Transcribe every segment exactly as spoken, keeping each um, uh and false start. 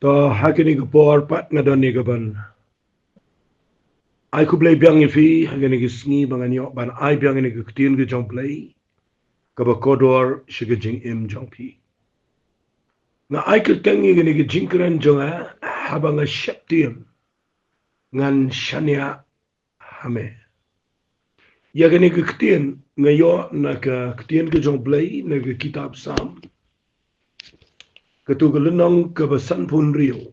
To, ha kane ka por pat nga don ïa kaban ai khublei biang ïa phi ha kane ka sngi ba ngan ïoh ban ai biang ïa kane ka ktien ka jong U Blei kaba kordor sha ka jingim jong phi. Nga ai kyrteng ïa kane ka jingkren jong nga, haba nga sheptieng ngan shaniah ha me. Ïa kane ka ktien nga ïoh na ka ktien ka jong U Blei na ka kitab Salm, katu ka lynnong kaba sanphew hynriew,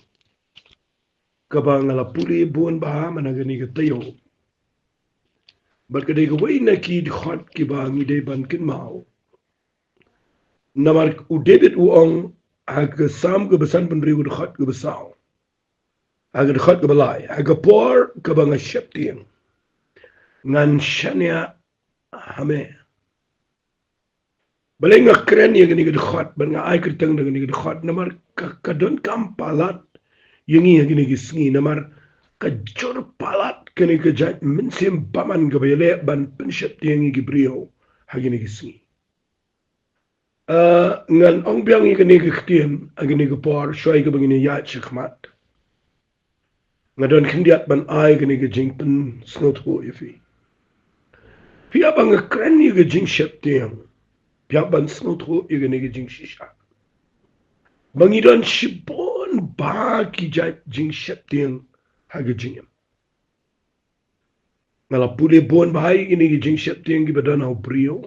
kaba nga la pule bun bha man ha kane ka taïew. Bad ka dei kawei na ki dkhot kiba ngi dei ban kynmaw. Namar u David u ong ha ka Salm kaba sanphew hynriew, dkhot kaba saw, ha ka dkhot kaba lai: Ha ka por kaba nga sheptieng ngan shaniah ha me. Balei nga kren ïa kane ka dkhot bad nga ai kyrteng da kane ka dkhot? Namar ka, ka donkam palat ïa ngi ha kine ki sngi, namar ka jur palat kane ka jait mynsiem bymman kaba ïaleh ban pynsheptieng ïa ki briew ha kine ki sngi. Ah, ngan ong biang ïa kane ka ktien ha kane ka por, shwa kaba ngin ïaid shakhmat. Nga don khyndiat ban ai kane ka jingpynsngewthuh ïa phi. Phi ïa ba nga kren ïa ka jingsheptieng, phi ïa ban sngewthuh ïa kane ka jingshisha ba ngi don shibun bha ki jait jingsheptieng ha ka jingim. Nga la pule bun bha ïa kine ki jingsheptieng kiba don ha u briew.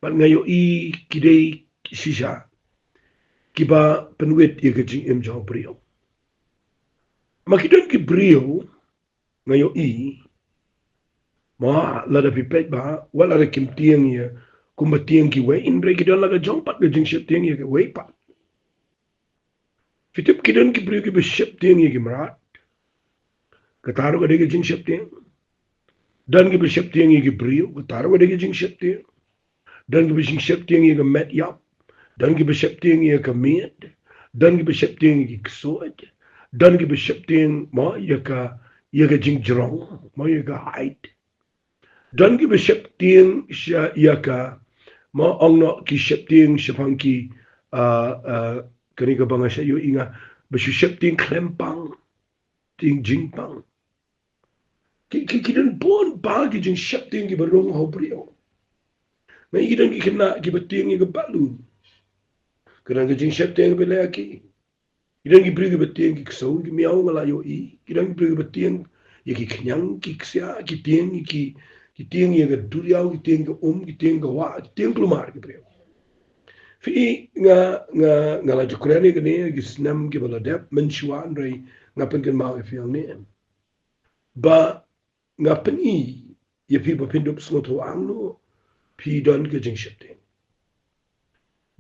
Bad nga ïohi ki dei shisha kiba pynwit ïa ka jingim jong u briew. Ma ki don ki briew nga ïohi, ma lada phi peit bha, wat lada kim tieng ïa kumba tieng kiwei, hynrei ki don la ka jong pat ka jingsheptieng ïa kiwei pat. Phi tip, ki don ki briew kiba sheptieng ïa ki mrad, kata ruh ka dei ka jingsheptieng. Don kiba sheptieng ïa ki briew, kata ruh ka dei ka jingsheptieng. Don kiba sheptieng ïa ka met ïap, don kiba sheptieng ïa ka miet, don kiba sheptieng ïa ki ksuid, don kiba sheptieng, mo, ïa ka, ïa ka jingjrong, mo, ïa ka height. Don kiba sheptieng sha ïa ka, mo, ong noh ki sheptieng shaphang ki, ah, ah, kane kaba nga shu ïohi nga, ba shu sheptieng khlem pang, tieng jingpang. Ki, ki, ki don bun bha ki jingsheptieng kiba rung ha u briew. Nga ïohi don ki khynnah kiba tieng ïa ka balloon. Ka don ka jingsheptieng ba leh ïa ki. Ki don ki briew kiba tieng ki ksew ki miaw, nga la ïohi. Ki don ki briew kiba tieng ïa ki khñiang, ki ksiah, ki tieng ïa ki, ki tieng ïa ka duriaw, ki tieng ka um, ki tieng ka wah, ki tieng kulmar ki briew. Phi, nga, nga, nga la ju kren ïa kane ki snem kiba la dep mynshuwa, hynrei nga pynkynmaw ïa phi hangne ba nga pyni ïa phi ba phin dup sngewthuh angno phi don ka jingsheptieng.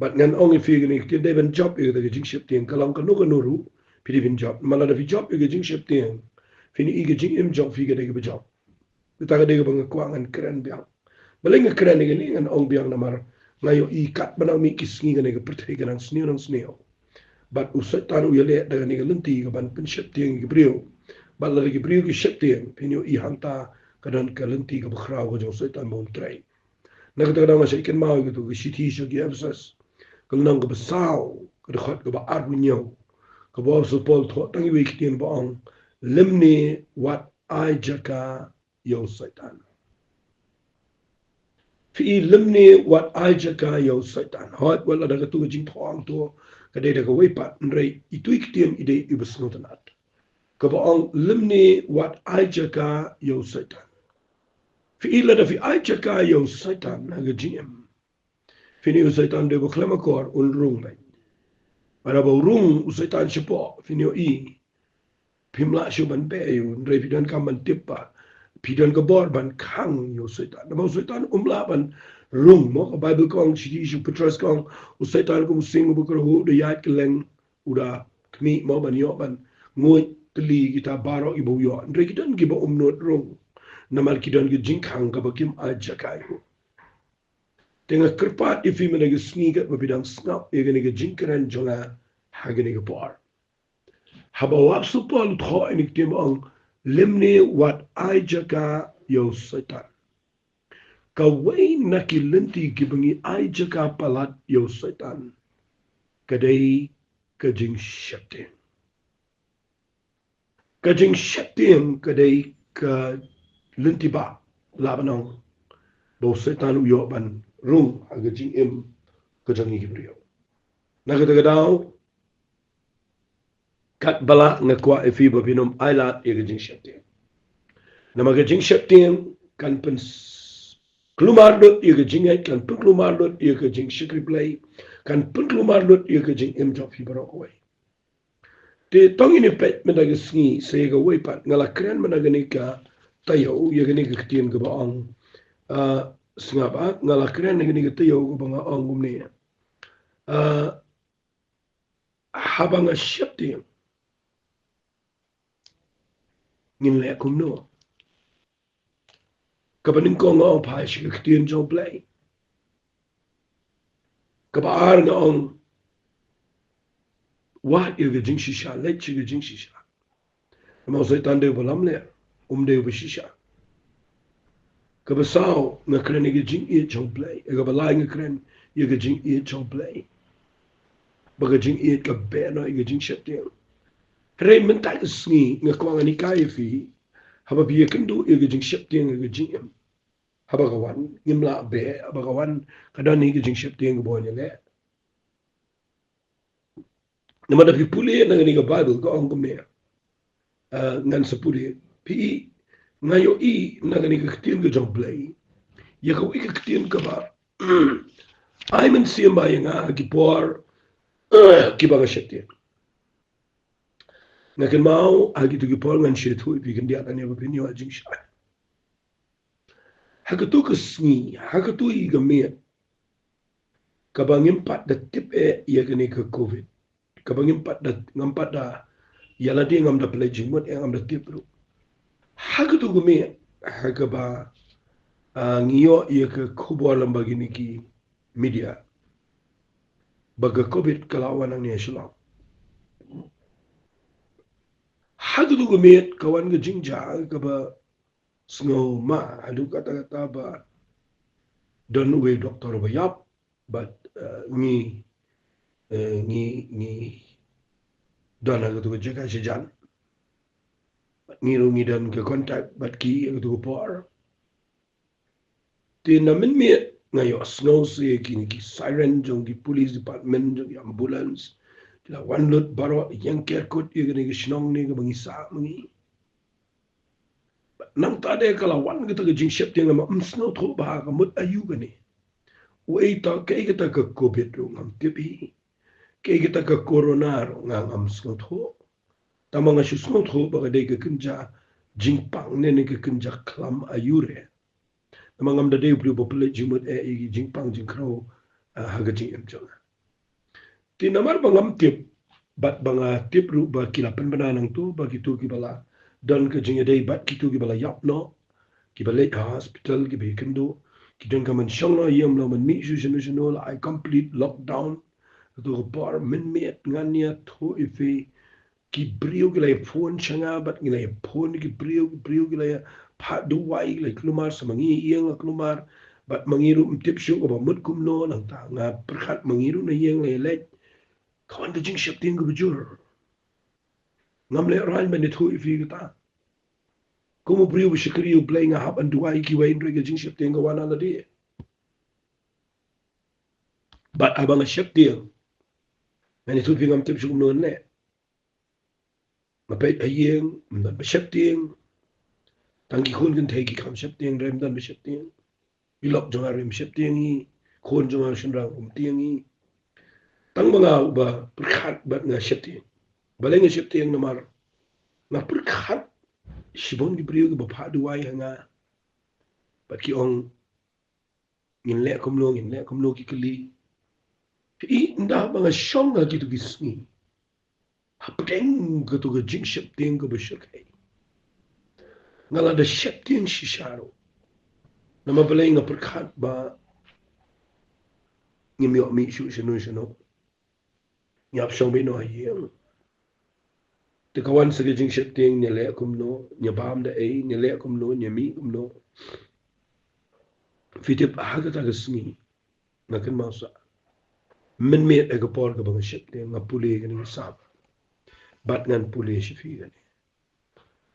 Bad ngan ong ïa phi kane, phi dei ban jop ïa ka jingsheptieng, ka long kano kano ruh, phi dei ban jop. Ma lada phi jop ïa ka jingsheptieng, phin ïohi ka jingim jong phi ka dei kaba jop. Kata ka dei kaba nga kwah ngan kren biang. Balei nga kren ïa kane, ngan ong biang namar nga ïohi katba nang mih ki sngi kane ka pyrthei ka nang sniew nang sniew. Bad u Soitan u ïaleh da kane ka lynti kaban pynsheptieng ïa ki briew. Bad lada ki briew ki sheptieng, phin ïohi hangta ka don ka lynti kaba khraw ka jong u Soitan ba un trei. Na kata ka daw nga sa ïakynmaw ïa katu ka shithi sha ki Ephesus, ka lynnong kaba saw, ka dkhot kaba arphew hynñiew, kaba u apostol Paul u thoh tang iwei i ktien ba ong: Lymne wat ai jaka ïa u Soitan. Phi, lymne wat ai jaka ïa u Soitan. Hooid, wat lada katu ka jingthoh hangto ka dei da kawei pat, hynrei itu i ktien i dei iba sngewtynnat, kaba ong: Lymne wat ai jaka ïa u Soitan. Phi, lada phi ai jaka ïa u Soitan ha ka jingim, phin ïohi u Soitan dei ba khlem akor, un rung beit. Bad haba u rung u Soitan shapoh, phin ïohi phim lah shuh ban beh ïa u, hynrei phi donkam ban tip ba phi don ka bor ban khang ïa u Soitan. Namar u Soitan um lah ban rung, mo. Ka Baibl ka ong, shithi sha u Petros ka ong, u Soitan kum u sing uba kyrhuh u da ïaid kylleng, u da khmih, mo, ban ïoh ban nguid tylli kita baroh kiba u ïoh. Hynrei ki don kiba um nud rung, namar ki don ka jingkhang kaba kim ai jaka ïa u. Te nga kyrpad ïa phi mynta ka sngi katba phi dang sngap ïa kane ka jingkren jong nga ha kane ka por. Haba u apostol Paul u thoh ïa kane ka ktien ba ong, lymne wat ai jaka ïa u Soitan. Kawei na ki lynti kiba ngi ai jaka palat ïa u Soitan ka dei ka jingsheptieng. Ka jingsheptieng ka dei ka lynti ba lah ban ong ba u Soitan u ïoh ban rung ha ka jingim ka jong ngi ki briew. Na kata ka daw, katba lah nga kwah ïa phi ba phin ym ailad ïa ka jingsheptieng. Namar ka jingsheptieng kan pyn s-, kulmar lut ïa ka jingngeit, kan pynkulmar lut ïa ka jingshakri Blei, kan pynkulmar lut ïa ka jingim jong phi baroh kawei. Te to ngin ïa peit mynta ka sngi sa ïa kawei pat, nga la kren mynta kane ka taïew ïa kane ka ktien kaba ong, ah, sngap ah, nga la kren ïa kane ka taïew kaba nga ong kumne. Ah, haba nga sheptieng, ngin leh kumno? Kaba nyngkong nga ong phai sha ka ktien jong Blei. Kaba ar nga ong wad ïa ka jingshisha, leit sha ka jingshisha. Namar u Soitan dei uba lamler, um dei uba shisha. Kaba saw nga kren ïa ka jingïeit jong Blei, ïa kaba lai nga kren ïa ka jingïeit jong Blei. Ba ka jingïeit ka beh noh ïa ka jingsheptieng. Hynrei mynta ka sngi nga kwah ngan hikai ïa phi, haba phi ïakynduh ïa ka jingsheptieng ïa ka jingim, haba ka wan, ngim lah beh, haba ka wan ka don hi ka jingsheptieng kaba wan ïaleh. Namar da phi pule na kane ka Baibl ka ong kumne. Ah, ngan sa pule. Phi i, nga ïohi na kane ka ktien ka jong Blei, ïa kawei ka ktien kaba ai mynsiem bha ïa nga ha ki por kiba nga sheptieng. Nga kynmaw ha kito ki por ngan share thuh ïa phi khyndiat lane ba phin ïoh jingshai. Ha kato ka sngi, ha kato i ka miet, kaba ngim pat da tip eh ïa kane ka covid, kaba ngim pat da, ngam pat da, ïa lade ngam da pynleit jingmut eh, ngam da tip ruh. Ha kato ka miet, ha kaba, ah, ngi ïoh ïa ka khubor lyngba kine ki media ba ka covid ka la wan hangne ha Shillong. Ha kato ka miet ka wan ka jingjia kaba sngewma, haduh katta katta ba don uwei u doktor uba ïap, bad, eh, ngi, eh, ngi, ngi don ha kato ka jaka shajan. Bad ngi ruh ngi don ka contact bad ki ha kato ka por. Te na mynmiet nga ïohsngew sa ïa kine ki siren jong ki police department, jong ki ambulance. Ki la wan lut baroh, ïeng ker kut ïa kane ka shnong ne kaba ngi sah ma ngi. Nangta de ka la wan kata ka jingsheptieng, nga ym sngewthuh ba ka mut aïu kane. Uei ta, kaei kata ka covid ruh ngam tip hi. Kaei kata ka corona ruh nga ngam sngewthuh. Tangba nga shu sngewthuh ba ka dei ka kynja jingpang ne, ne ka kynja khlam aïu re. Namar ngam da dei u briew ba pynleit jingmut eh ïa ki jingpang jingkhrew, ah, ha ka jingim jong nga. Te namar ba ngam tip, bad ba nga tip ruh ba ki la pynbna nangto ba kito kiba la don ka jingïadei bad kito kiba la ïap noh, kiba leit ha hospital, kiba ïakynduh, ki donkam ban shong noh ha ïing, ym lah ban mih shuh shano shano, la ai complete lockdown. Kato ka por mynmiet ngan ïathuh ïa phi, ki briew ki la ïa phone sha nga, bad ngi la ïa phone ki briew, ki briew ki la ïa phah duwai, ki la ïa kulmar sa ma ngi ïa ïeng la kulmar, bad ma ngi ruh ym tip shuh kaba mut kumno, nangta nga pyrkhat ma ngi ruh na ïeng la ïa leit. Ka wan ka jingsheptieng kaba jur. Ngam lehrain ban ïathuh ïa phi kata. Kum u briew ba shakri U Blei nga hap ban duwai ïa kiwei, hynrei ka jingsheptieng ka wan ha lade. Bad haba nga sheptieng, ngan ïathuh ïa phi, ngam tip shuh kumno ngan leh. Nga peit ha ïing, ym don ba sheptieng. Tang ki khun kynthei ki kham sheptieng, hynrei ym don ba sheptieng. I lok jong nga ruh ym sheptieng hi, khun jong nga shynrang ym tieng hi. Tang ma nga uba pyrkhat bad nga sheptieng. Balei nga sheptieng? Namar nga pyrkhat shibun ki briew kiba phah duwai ha nga. Bad ki ong, ngin leh kumno, ngin leh kumno, ki kylli. Phi i, ynda ba nga shong ha kito ki sngi, hapdeng kato ka jingsheptieng kaba shyrkhei, nga la da sheptieng shisha ruh. Namar balei? Nga pyrkhat ba ngim ïoh mih shuh shano shano. Ngi hap shong beit noh ha ïing. Te ka wan sa ka jingsheptieng, ngi leh kumno, ngi bam da ei, ngi leh kumno, ngi mih kumno. Phi tip, ha kata ka sngi nga kynmaw sa Mynmiet ha ka por kaba nga sheptieng nga pule kane ka Salm. Bad ngan pule sha phi kane.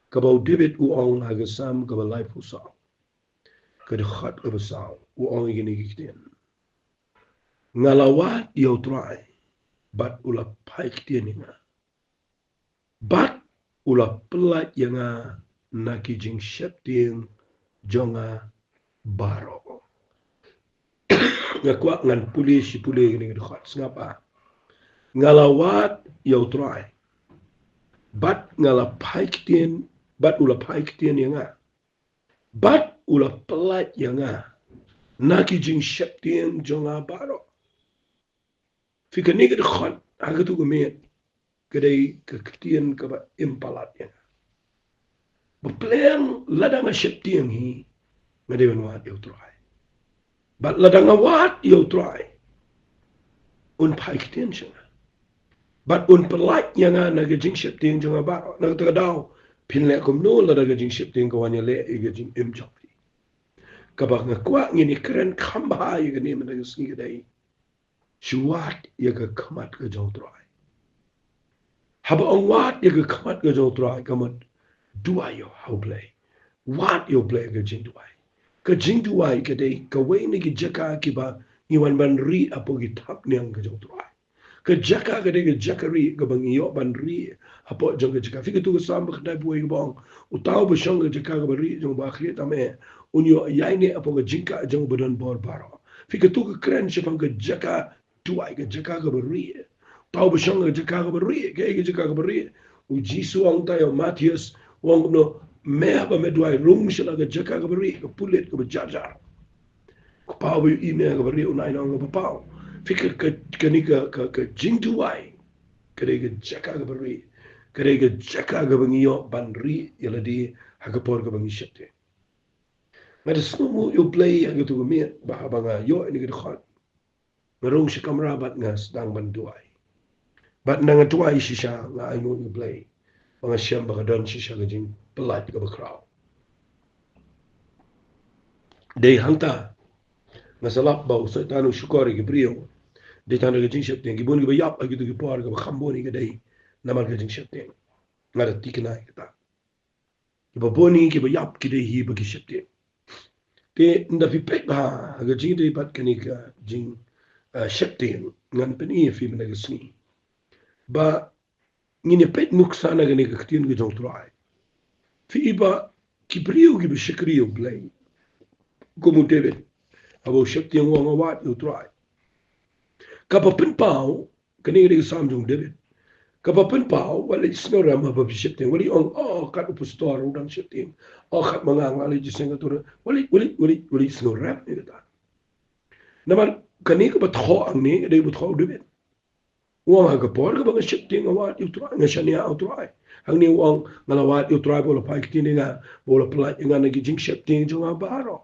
Kaba u David u ong ha ka Salm kaba laiphew saw, ka dkhot kaba saw, u ong ïa kine ki ktien: Nga la wad ïa u Trai, bad u la phai ktien ïa nga. Bad u la pyllait ïa nga na ki jingsheptieng jong nga baroh. Nga kwah ngan pule shi pule kine ki dkhot, sngap ah. Nga la wad ïa u Trai, bad nga la phai ktien, bad u la phai ktien ïa nga. Bad u la pyllait ïa nga na ki jingsheptieng jong nga baroh. Phi, kane ka dkhot ha katu ka miet ka dei ka ktien kaba im palat ïa nga. Ba pleng lada nga sheptieng hi, nga dei ban wad ïa u Trai. Bad lada nga wad ïa u Trai, un phai ktien sha nga. Bad un pyllait ïa nga na ka jingsheptieng jong nga baroh. Na kata ka daw, phin leh kumno lada ka jingsheptieng ka wan ïaleh ïa ka jingim jong phi? Kaba nga kwah ngin ïa kren kham bha ïa kane mynta ka sngi ka dei, shu wad ïa ka khmat ka jong u Trai. Haba ong wad ïa ka khmat ka jong u Trai, ka mut duwai ïa u ha u Blei. Wad ïa u Blei ka jingduwai. Ka jingduwai ka dei kawei na ki jaka kiba ngi wan ban rieh hapoh ki thapniang ka jong u Trai. Ka jaka ka dei ka jaka rieh kaba ngi ïoh ban rieh hapoh jong ka jaka. Phi, katu ka Salm ba khyndai phew wei kaba ong, uta uba shong ha ka jaka kaba rieh jong u Bakhlieh tam eh, un ïoh ïaineh hapoh ka jingkah jong u Badonbor baroh. Phi, katu ka kren shaphang ka jaka duwai, ka jaka kaba rieh. Uta uba shong ha ka jaka kaba rieh, kaei ka jaka kaba rieh? U Jisu u ong, uta ïa u Mathaios u ong kumno? Me haba me duwai, rung sha la ka jaka kaba rieh, ka pulit kaba jar jar. Kpa uba ïohi me kaba rieh un ai na ong kaba paw. Phi, ka, ka, kane ka, ka, ka jingduwai ka dei ka jaka kaba rieh. Ka dei ka jaka kaba ngi ïoh ban rieh ïa lade ha ka por kaba ngi sheptieng. Nga da sngewnguh ïa u Blei ha katu ka miet ba haba nga ïoh ïa kane ka dkhot, nga rung sha kamra bad nga sdang ban duwai. Bad nda nga duwai shisha, nga ainguh ïa u Blei ba nga shem ba ka don shisha ka jingpyllait kaba khraw. Dei hangta nga sa lap ba u Soitan u shukor ïa ki briew dei tang da ka jingsheptieng. Ki bun kiba ïap ha kito ki por kaba kham bun hi ka dei namar ka jingsheptieng. Nga da thikna ïa kata. Kiba bun hi kiba ïap ki dei hi ba ki sheptieng. Te nda phi peit bha ha ka jingïadei bad kane ka jing, ah, sheptieng, ngan pyni ïa phi mynta ka sngi ba ngin ïa peit nuksa na kane ka ktien ka jong u Trai. Phi i ba ki briew kiba shakri ïa u Blei, kum u David, haba u sheptieng u ong, nga wad ïa u Trai. Kaba pynpaw, kane ka dei ka Salm jong u David. Kaba pynpaw, wat leit sngewrem haba phi sheptieng. Wat leit ong, oh, kat u pastor u dang sheptieng. Oh, kat ma nga nga leit sngewthuh. Wat leit, wat leit, wat leit, wat leit sngewrem ïa kata. Namar kane kaba thoh hangne ka dei ba thoh u David. U ong, ha ka por kaba nga sheptieng nga wad ïa u Trai, nga shaniah ïa u Trai. Hangne u ong, nga la wad ïa u Trai ba u la phai ktien ïa nga, ba u la pyllait ïa nga na ki jingsheptieng jong nga baroh.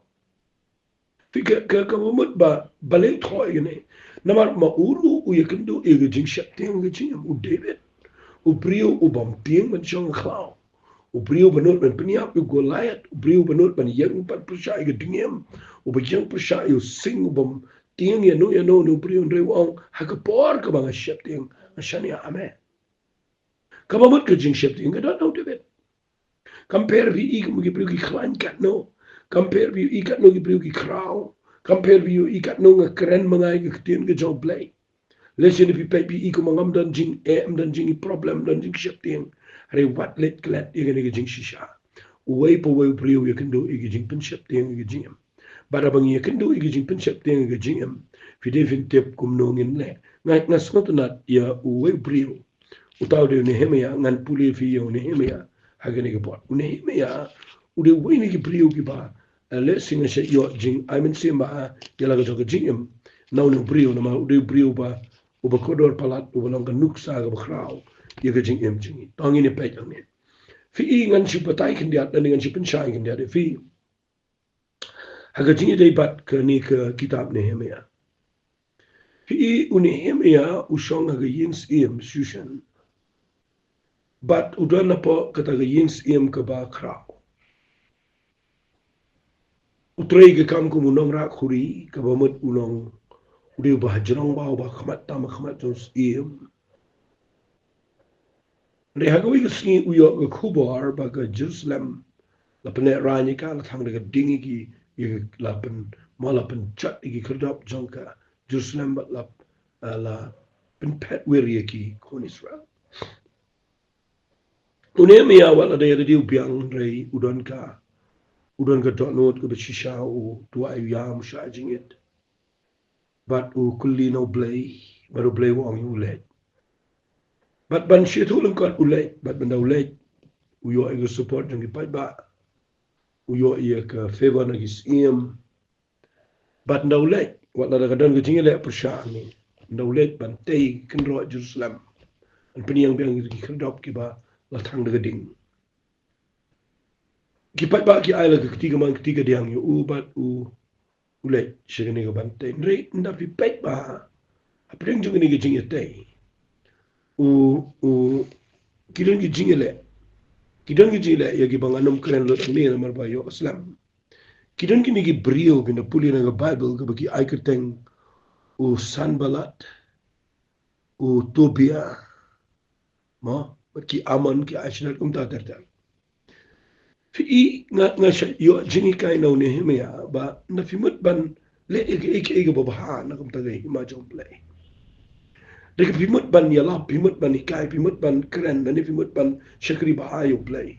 Phi, ka, ka, kaba mut ba balei u thoh ïa kane? Namar ma u ruh u ïakynduh ïa ka jingsheptieng ka jingim, u David. U briew u bym tieng ban shong ha khlaw. U briew ba nud ban pynïap ïa u Goliath, u briew ba nud ban ïeng ban pyrshah ïa ka dngiem, uba ïeng pyrshah ïa u sing, u bym tieng ïano ïano, u briew, hynrei u ong, ha ka por kaba nga sheptieng nga shaniah ïa me. Kaba mut ka jingsheptieng ka don ha u David. Kam pher ba ïohi kum ki briew ki khlaiñ katno. Kam pher ba ïohi katno ki briew ki khraw. Kam pher ba ïohi katno nga kren ma nga ïa ka ktien ka jong u Blei. Lehse phi peit phi i kum ngam don jingeh, ym don jing problem, ym don jingsheptieng. Hynrei wat leit klet ïa kane ka jingshisha. Uwei pa uwei u briew u ïakynduh ïa ka jingpynsheptieng ïa ka jingim. Bad haba ngi ïakynduh ïa ka jingpynsheptieng ïa ka jingim, phi dei phin tip kumno ngin leh. Nga, nga sngewtynnat ïa uwei u briew. Uta u dei u Nehemiah, ngan pule ïa phi ïa u Nehemiah ha kane ka por. U Nehemiah u dei uwei na ki briew kiba, eh, lehse nga shait ïoh jingai mynsiem bha ïa la ka jong ka jingim na une u briew, namar u dei u briew uba, uba kordor palat, uba long ka nuksa kaba khraw ïa ka jingim jong ngi. To ngin ïa peit hangne. Phi i, ngan shu batai khyndiat, lane ngan shu pynshai khyndiat ïa phi ha ka jingïadei bad kane ka kitab Nehemiah. Phi i, u Nehemiah u shong ha ka ïing syiem Shushan. Bad u don hapoh kata ka ïing syiem kaba khraw. U trei ka kam kum u nongrah khuri, kaba mut u long U dei uba hajrong bha, uba khmat tam ha khmat jong u syiem. Hynrei ha kawei ka sngi u ïoh ka khubor ba ka Jerusalem la pynlehraiñ ïa ka, la thang da ka ding ïa ki, ïa ka, la pyn, ma la pynjot ïa ki khyrdop jong ka Jerusalem bad la, eh, la pynphet wir ïa ki khun Israel. U Nehemia wat la dei ïa ka diu biang, hynrei u don ka, u don ka dohnud kaba shisha, u duwai, u ïam, u shah jingit. Bad u kylli na U Blei, bad U Blei u ong ïa u leit. Bad ban shu ïathuh lyngkot u leit, bad ban da u leit, u ïoh ïa ka support jong ki paidbah, u ïoh ïa ka favor na ki syiem. Bad ynda u leit, wat la da ka don ka jingïaleh pyrshah ne, ynda u leit ban tei kynroh Jerusalem, ban pynïeng biang ïa ki khyrdop kiba la thang da ka ding. Ki paidbah ki ai la ka kti kamon kti kadiang ïa u bad u, u leit sha kane ka ban tei. Hynrei ynda phi peit bha hapdeng jong kane ka jingïatei, u, u, ki don ki jingïaleh, ki don ki jingïaleh ïa kiba ngan ym kren lut hangne namar ba ïoh slem. Ki don kine ki briew, phin da pule na ka Baibl, kaba ki ai kyrteng u Sanballat, u Tobia, mo, bad ki Amon, ki Ashdod, kumta ter ter. Phi i, nga, nga shait ïoh jinghikai na u Nehemia ba ynda phi mut ban leh ïa kaei kaei kaba bha na ka bynta ka hima jong U Blei. Lada phi mut ban ïalap, phi mut ban hikai, phi mut ban kren, lane phi mut ban shakri bha ïa U Blei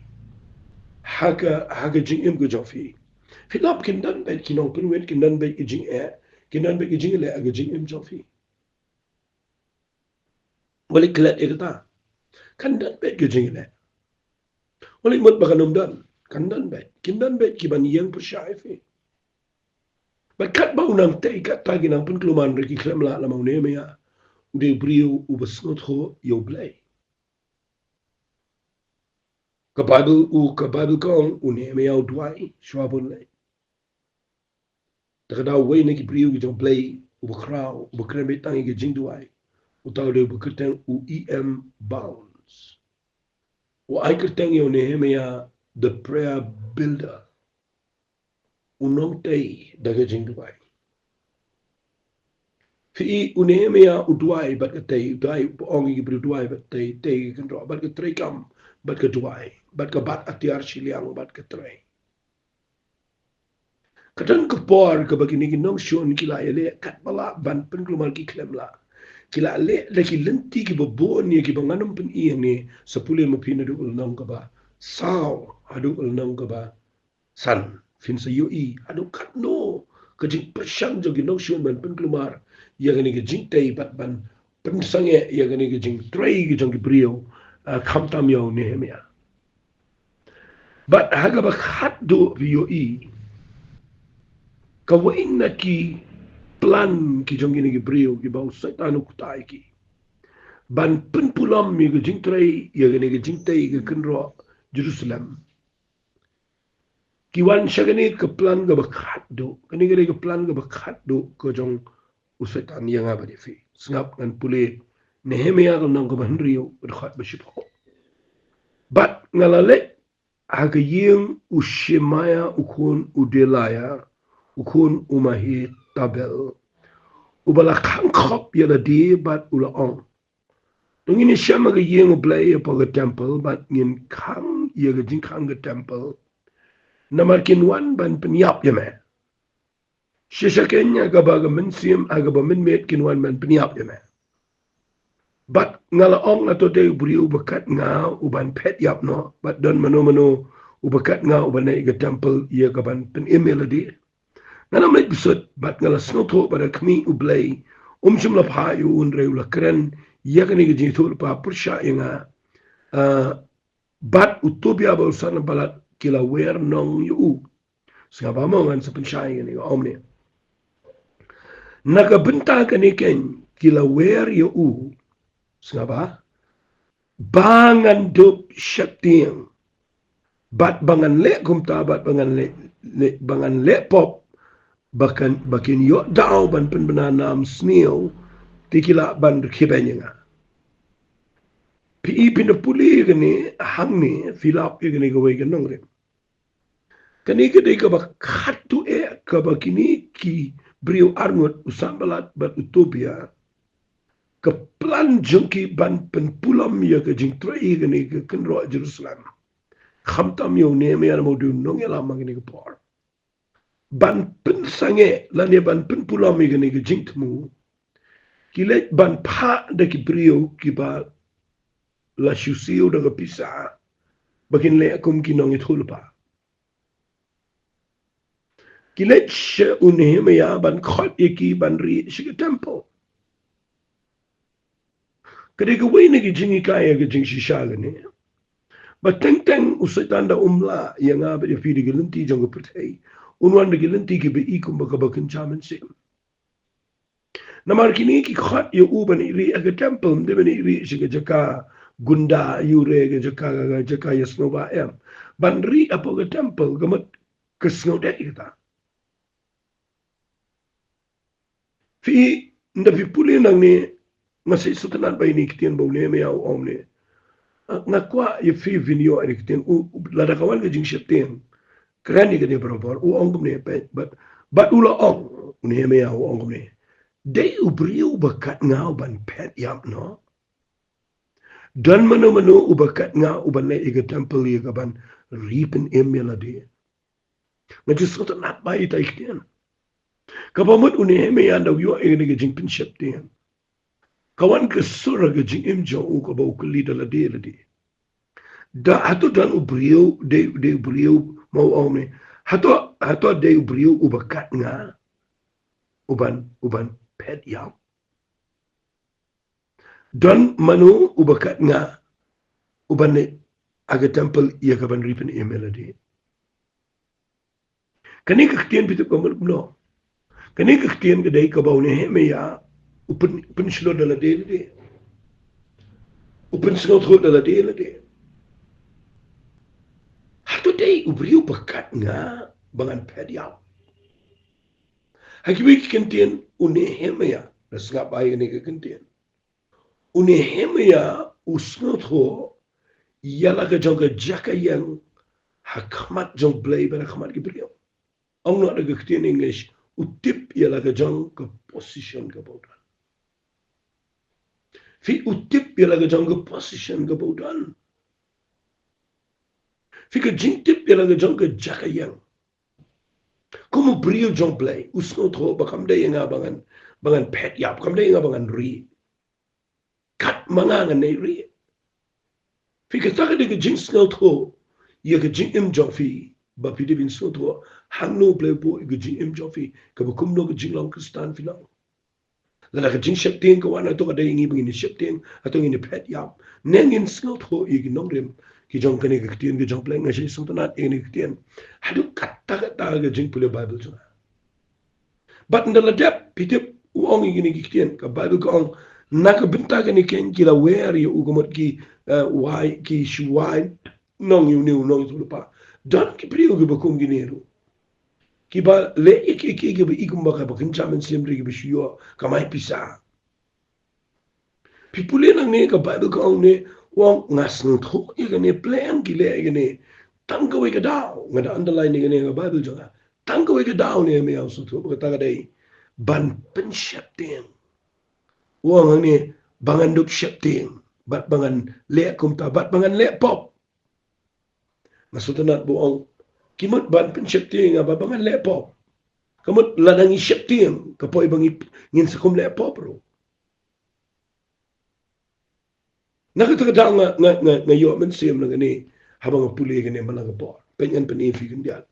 ha ka, ha ka jingim ka jong phi, phi lap, kin don beit ki nongpynwit, kin don beit ki jingeh, kin don beit ki jingleh ha ka jingim jong phi. Wat leit klet ïa kata. Kan don beit ki jingleh. Wat leit mut ba kan ym don. Kan don beit. Kin don beit kiban ïeng pyrshah ïa phi. Bad katba u nang tei, katta ki nang pynkulmar, hynrei ki khlem lah, namar u Nehemia u dei u briew uba sngewthuh ïa U Blei. Ka Baibl, u, ka Baibl ka ong, u Nehemia u duwai shuwa ban leit. Te ka dei uwei na ki briew ki jong U Blei uba khraw, uba kren beit tang ïa ka jingduwai. Uta u dei uba kyrteng u E M Bounds. U ai kyrteng ïa u Nehemia the prayer builder. U nongtei da ka jingduwai. Phi i, u Nehemia u duwai bad ka tei, u duwai, u ong ïa ki briew, duwai bad tei, tei ka kynroh, bad ka treikam bad ka duwai, bad ka bat atiar shiliang bad ka trei. Ka don ka por kaba kine ki nongshun ki la ïaleh katba lah ban pynkulmar, ki khlem lah. Ki la leh da ki lynti kiba bun ïa kiba ngan ym pyni hangne, sa pule ma phi naduh ka lynnong kaba saw haduh ka lynnong kaba san, phin sa ïohi haduh katno ka jingpyrshang jong ki nongshun ban pynkulmar ïa kane ka jingtei bad ban pynsangeh ïa kane ka jingtrei ka jong ki briew, ah, khamtam ïa u Nehemia. Bad ha kaba khatduh phi ïohi, kawei na ki plan ki jong kine ki briew kiba u Soitan u ktah ïa ki, ban pynpulom ïa ka jingtrei, ïa kane ka jingtei ka kynroh Jerusalem. Ki wan sha kane ka plan kaba khatduh, kane ka dei ka plan kaba khatduh ka jong u Soitan ïa nga bad ïa phi. Sngap, ngan pule Nehemia ka lynnong kaba hynriew, ka dkhot ba shiphew. Bad nga la leit ha ka ïing u Shemaia u khun u Delaia, u khun u Mehetabel, uba la khang khop ïa lade bad u la ong: To ngin ïashem ha ka ïing U Blei hapoh ka templ, bad ngin khang ïa ka jingkhang ka templ, namar kin wan ban pynïap ïa me. Shisha keiñ ha kaba ka mynsiem, ha kaba mynmiet kin wan ban pynïap ïa me. Bad nga la ong, nga to dei u briew uba kat nga uban phet ïap noh, bad don mano mano uba kat nga uban leh ïa ka templ ïa kaban pynim ïa lade? Nga la mlien bsut bad nga la sngewthuh ba da khmih U Blei um shym la phah ïa u, hynrei u la kren ïa kane ka jingïathuhlypa pyrshah ïa nga. Ah, bad u Tobia bad u Sanballat ki la wer nong ïa u. Sngap, ba mo ngan sa pynshai ïa kane ka ong ne. Na ka bynta kane keiñ ki la wer ïa u. Sngap, ba ba ngan dup sheptieng, bad ba ngan leh kumta, bad ba ngan leh, leh, ba ngan leh pop, ba kan, ba kin ïoh daw ban pynbna nam sniew, te ki lah ban rkhie beiñ ïa nga. Phi i, phin da pule ïa kane hangne, phi lap ïa kane kawei ka nongrim. Kane ka dei kaba khatduh eh kaba kine ki briew arngut, u Sanballat bad u Tobia, ka plan jong ki ban pynpulom ïa ka jingtrei ïa kane ka kynroh Jerusalem, khamtam ïa u Nehemiah namar u dei u nongïalam ha kane ka por, ban pynsangeh lane ban pynpulom ïa kane ka jingthmu, ki leit ban phah da ki briew kiba la shu siew da ka pisa ba kin leh kum ki nongïathuhlypa. Ki leit sha u Nehemiah ban khot ïa ki ban rieh sha ka temple. Ka dei kawei na ki jinghikai ha ka jingshisha kane, ba teng teng u Soitan da um lah ïa nga bad ïa phi da ki lynti jong ka pyrthei, un wan da ki lynti kiba i kumba kaba kynja mynsiem. Namar kine ki khot ïa u ban ïaid rieh ha ka temple, ym dei ban ïaid rieh sha ka jaka gunda, ïa u re ka jaka, ka jaka ïasngewbha, em. Ban rieh hapoh ka temple, ka mut ka sngewdei kata. Phi, ynda phi pule nangne, nga sa sngewtynnat ba ine i ktien ba u Nehemiah u ong ne. Ah, nga kwah ïa phi phin ïoh ine i ktien, u, u, lada ka wan ka jingsheptieng, kren ïa kane barabor, u ong kumne, peit, bad, bad u la ong, u Nehemiah u ong kumne. Dei u briew ba kat nga u ban phet ïap noh? Don mano mano uba kat nga u ban leh ïa ka temple ïa ka ban ri pynim ïa lade? Nga ju sngewtynnat bha ïa ita i ktien. Kaba mut u Nehemiah ynda u ïoh ïa kane ka jingpynsheptieng, ka wan ka sur ha ka jingim jong u kaba u kylli da lade lade. Da hato don u briew, dei, dei u briew, ma u ong ne. Hato, hato dei u briew uba kat nga u ban, u ban phet ïap? Don mano uba kat nga u ban leh ha ka temple ïa ka ban ri pynim ïa lade? Kane ka ktien phi tip ka mut kumno? Kane ka ktien ka dei kaba u Nehemiah u pyn, pynshlur da lade lade. U pynsngewthuh da lade lade. Hato dei u briew ba kat nga ba ngan phet ïap? Ha kiwei ki kyntien u Nehemiah, da sngap bha ïa kane ka kyntien. U Nehemiah u sngewthuh ïa la ka jong ka jaka ïeng ha khmat jong Blei bad ha khmat ki briew. Ong noh da ka ktien English, u tip ïa la ka jong ka position kaba u don. Phi, u tip ïa la ka jong ka position kaba u don. Phi, ka jingtip ïa la ka jong ka jaka ïeng. Kum u briew jong Blei, u sngewthuh ba kam dei ïa nga ba ngan, ba ngan phet ïap, kam dei ïa nga ba ngan ri. Kat ma nga ngan ri. Phi, kata ka dei ka jingsngewthuh ïa ka jingim jong phi, ba phi dei ban sngewthuh hangno Blei u buh ïa ka jingim jong phi, kaba kumno ka jinglong Khristan phi long. Lada ka jingsheptieng ka wan, hato ka dei ïa ngi ba ngin ïa sheptieng, hato ngin ïa phet ïap? Ne ngin sngewthuh ïa ki nongrim ki jong kane ka ktien ka jong Blei? Nga sa sngewtynnat ïa kane ka ktien. Haduh katta katta ka jingpule Baibl jong nga. Bad ynda la dep, phi tip, u ong ïa kine ki ktien, ka Baibl ka ong, na ka bynta kane ki keiñ ki la wer ïa u, ka mut ki, eh, wai, ki shu wai nong ïa une u nongïathuhlypa. Don ki briew kiba kum kine ruh, kiba leh ïa ki, ki, kiba i kumba kaba kynja mynsiem, ruh kiba shu ïoh kamai pisa. Phi pule nangne, ka Baibl ka ong ne, u ong, nga sngewthuh ïa kane, pleng ki leh ïa kane. Tang kawei ka daw, nga da underline ïa kane ha ka Baibl jong nga. Tang kawei ka daw ne, Nehemiah u sngewthuh ba kata ka dei ban pynsheptieng. U ong hangne, ba ngan dup sheptieng, bad ba ngan leh kumta, bad ba ngan leh pop. Nga sngewtynnat ba u ong, ki mut ban pynsheptieng nga bad ba ngan leh pop. Ka mut lada ngi sheptieng, ka poi ba ngi, ngin sa kum leh pop ruh. Na kata ka daw nga, nga, nga, nga ïoh mynsiem na kane, haba nga pule kane man la ka por. Peit, ngan pyni ïa phi khyndiat.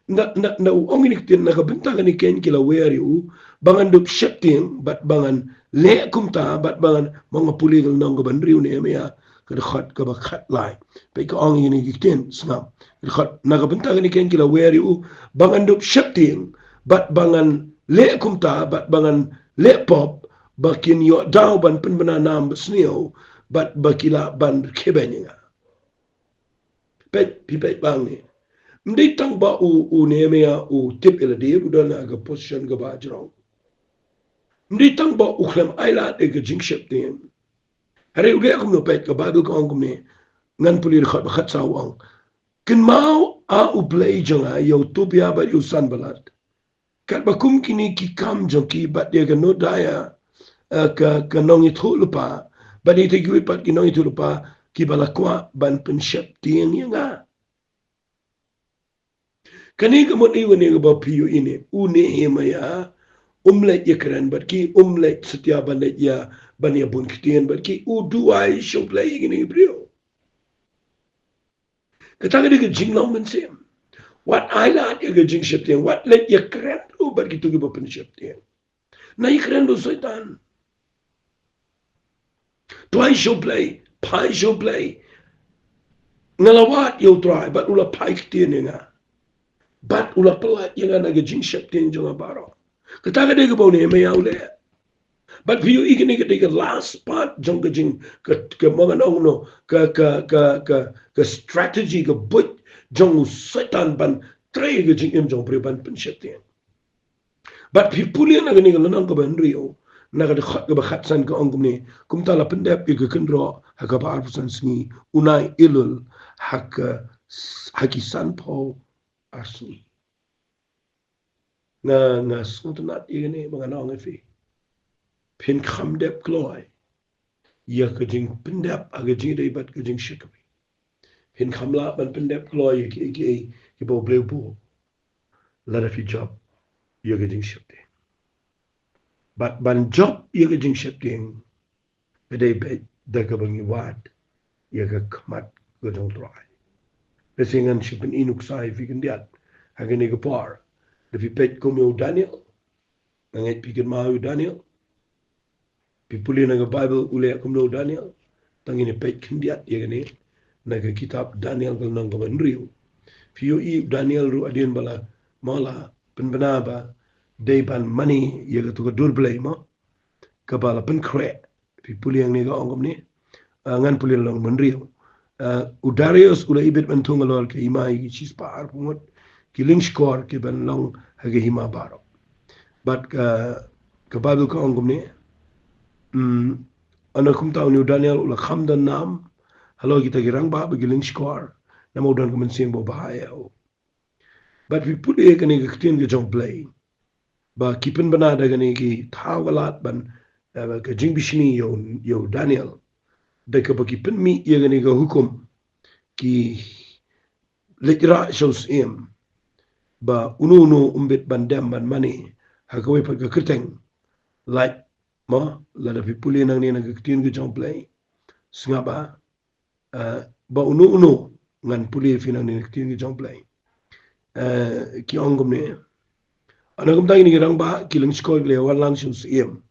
Na, na, na u ong ïa kine ki ktien, na ka bynta kane ki keiñ ki la wer ïa u, ba ngan dup sheptieng, bad ba ngan leh kumta, bad ba ngan, ma nga pule ka lynnong kaba hynriew Nehemiah, ka dkhot kaba khatlai. Peit ka ong ïa kine ki ktien, sngap. Ka dkhot, na ka bynta kane ki keiñ ki la wer ïa u, ba ngan dup sheptieng, bad ba ngan leh kumta, bad ba ngan leh pop, ba kin ïoh daw ban pynbna nam basniew, bad ba ki lah ban kheiñ ïa nga. Peit, phi peit bang ne. Ym dei tang ba u, u Nehemiah u tip ïa lade ba u don ha ka position kaba jrong. Ym dei tang ba u khlem ailad ïa ka jingsheptieng. Hynrei u leh kumno? Peit, ka Baibl ka ong kumne. Ngan pule dkhot ba khatsaw, u ong, kynmaw, A U Blei jong nga, ïa u Tobia bad ïa u Sanballat, Katba kum kine ki kam jong ki bad ïa ka Noadia, eh, ka, ka nongïathuhlypa, bad ïa kiwei pat ki nongïathuhlypa kiba la kwah ban pynsheptieng ïa nga. Kane ka mut ïa kane kaba phi ïohi ne, u Nehemiah um leit ïakren bad ki, um leit satia ban leit ïa, ban ïabun ktien bad ki, u duwai sha U Blei ïa kine ki briew. Kata ka dei ka jinglong mynsiem. Wat ai lad ïa ka jingsheptieng, wat leit ïakren ruh bad kito kiba pynsheptieng. Nai ïakren bad u Soitan. Duwai sha U Blei, phai sha U Blei. Nga la wad ïa U Trai, bad u la phai ktien ïa nga. Bad u la pyllait ïa nga na ka jingsheptieng jong nga baroh. Kata ka dei kaba u Nehemiah u leh. Bad phi ïohi kane ka dei ka last part jong ka jing, ka, ka, mo ngan ong no, ka, ka, ka, ka, ka strategy, ka buit jong u Soitan ban trei ka jingim jong u briew ban pynsheptieng. Bad phi pule na kane ka lynnong kaba hynriew, na ka dkhot kaba khatsan ka ong kumne, kumta la pyndep ïa ka kynroh ha kaba arphew san sngi, u Naielul ha ka, ha ki sanphew ar sngi. Nga, nga sngewtynnat ïa kane ba ngan ong ïa phi. Phin kham dep kloi ïa ka jingpyndep ha ka jingïadei bad ka jingshakri. Phin kham lah ban pyndep kloi ïa kiei kiei kiba U Blei u buh, lada phi jop ïa ka jingsheptieng. Bad ban jop ïa ka jingsheptieng ka dei beit da kaba ngi wad ïa ka khmat ka jong U Trai. Te shisien ngan shu pyni nuksa ïa phi khyndiat ha kane ka por. Da phi peit kum ïa u Daniel. Nga ngeit phi kynmaw ïa u Daniel. Phi pule na ka Baibl u leh kumno u Daniel. Tang ngin ïa peit khyndiat ïa kane na ka kitab Daniel ka lynnong kaba hynriew. Phi ïohi u Daniel ruh hadien ba la, mo, la pynbna ba dei ban mane ïa kato ka dur blei, mo, kaba la pynkhreh. Phi pule hangne ka ong kumne. Ah, ngan pule lynnong ba hynriew. Ah, u Darius u la ibit ban thung halor ka hima ïa ki shispah arphew ngut ki lyngskor kiban long ha ka hima baroh. Bad ka, ka Baibl ka ong kumne. Hmm, hynda kumta une u Daniel u la kham don nam halor kita ki rangbah bad ki lyngskor, namar u don ka mynsiem ba bha ïa u. Bad phi pule ïa kane ka ktien ka jong U Blei, ba ki pynbna da kane ki thaw ka lad ban, eh, ka jingbishni ïa u, ïa u Daniel. Da kaba ki pynmih ïa kane ka hukum, ki leit rah sha u syiem ba uno uno um bit ban dem ban mane ha kawei pat ka kyrteng. Lait, mo, lada phi pule nangne na ka ktien ka jong U Blei. Sngap, ah, eh, ba uno uno, ngan pule ïa phi nangne na ka ktien ka jong U Blei. Eh, ki ong kumne. Hynda kumta kine ki rangbah ki lyngskor ki la wan lang sha u syiem.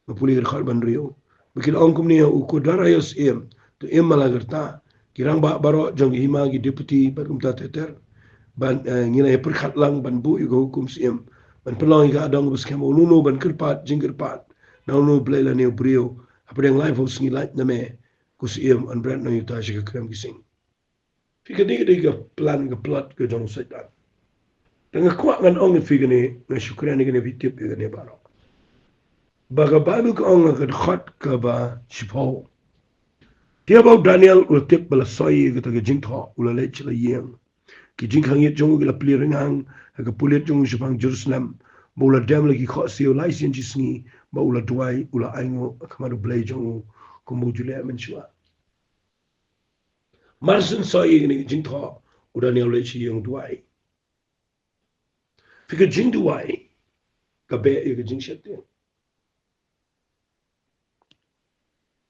Nga pule ka dkhot ba hynriew. Ba ki la ong kumne ïa u, ko Darius syiem, to im ma la ka rta. Ki rangbah baroh jong ki hima, ki deputy bad kumta ter ter, ban, eh, ngi la ïa pyrkhat lang ban buh ïa ka hukum syiem ban pynlong ïa ka adong kaba skhem, uno uno ban kyrpad jingkyrpad na uno u blei lane u briew hapdeng laiphew sngi, lait na me, ko syiem, yn bret nongïuta sha ka khlem ki sing. Phi, kane ka dei ka plan, ka plot ka jong u Soitan. Te nga kwah ngan ong ïa phi kane, nga shu kren ïa kane, phi tip ïa kane baroh. Ba ka Baibl ka ong ha ka dkhot kaba shiphew, te haba u Daniel u la tip ba la soi ïa kata ka jingthoh, u la leit sha la ïing. Ki jingkhang ïit jong u ki la plie ryngang ha ka pulit jong u shaphang Jerusalem, ba u la dem la ki khohsiew lai sien shi sngi, ba u la duwai, u la ainguh ha khmat u Blei jong u, kumba u ju leh mynshuwa. Mar syn soi ïa kane ka jingthoh, u Daniel u leit sha ïing u duwai. Phi, ka jingduwai ka beh ïa ka jingsheptieng.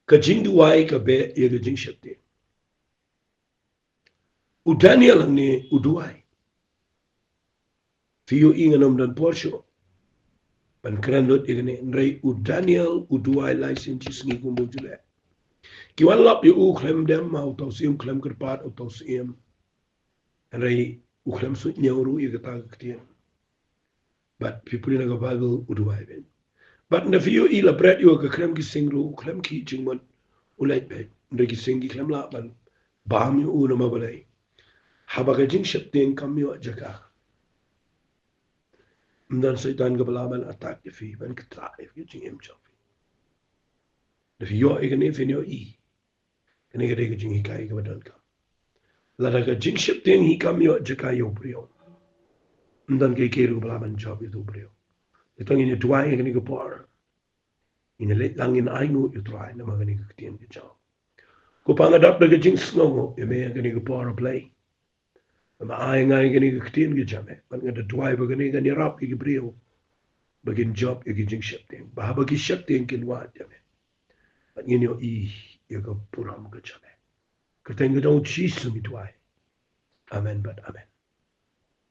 Ka jingduwai ka beh ïa ka jingsheptieng. U Daniel hangne u duwai. Phi ïohi, ngan ym don por shuh ban kren lut ïa kane, hynrei u Daniel u duwai lai sien shi sngi kumba u ju leh. Ki wan lap ïa u, u khlem dem ma uta u syiem, u khlem kyrpad uta u syiem. Hynrei u khlem suidñiew ruh ïa kata ka ktien. Bad phi pule na ka Baibl, u duwai beit. Bad hynda phi ïohi, la bret ïa u ha ka khlem ki sing ruh, u khlem khih jingmut, u leit beit. Hynrei ki sing ki khlem lah ban bam ïa u, namar balei? Haba ka jingsheptieng kam ïoh jaka, ym don Soitan kaba lah ban attack ïa phi, ban kyntrah ïa phi, ïa ka jingim jong phi. Hynda phi ïoh ïa kane, phin ïohi kane ka dei ka jinghikai kaba donkam. Lada ka jingsheptieng hi kam ïoh jaka ïa u briew, Ym don kiei kiei ruh ba lah ban jop ïa utu u briew. Te to ngin ïa duwai ïa kane ka por. Ngin ïa leit lang, ngin ainguh ïa u Trai namar kane ka ktien ka jong u. Ko Pa, nga dap da ka jingsngewnguh ïa me ïa kane ka por, A Blei. Ba me ai ïa nga ïa kane ka ktien ka jong me. Bad nga da duwai ba kane kan ïarap ïa ki briew ba kin jop ïa ki jingsheptieng, ba haba ki sheptieng kin wad ïa me. Bad ngin ïohi ïa ka burom ka jong me. Kyrteng ka jong u Jisu ngi duwai. Amen bad amen.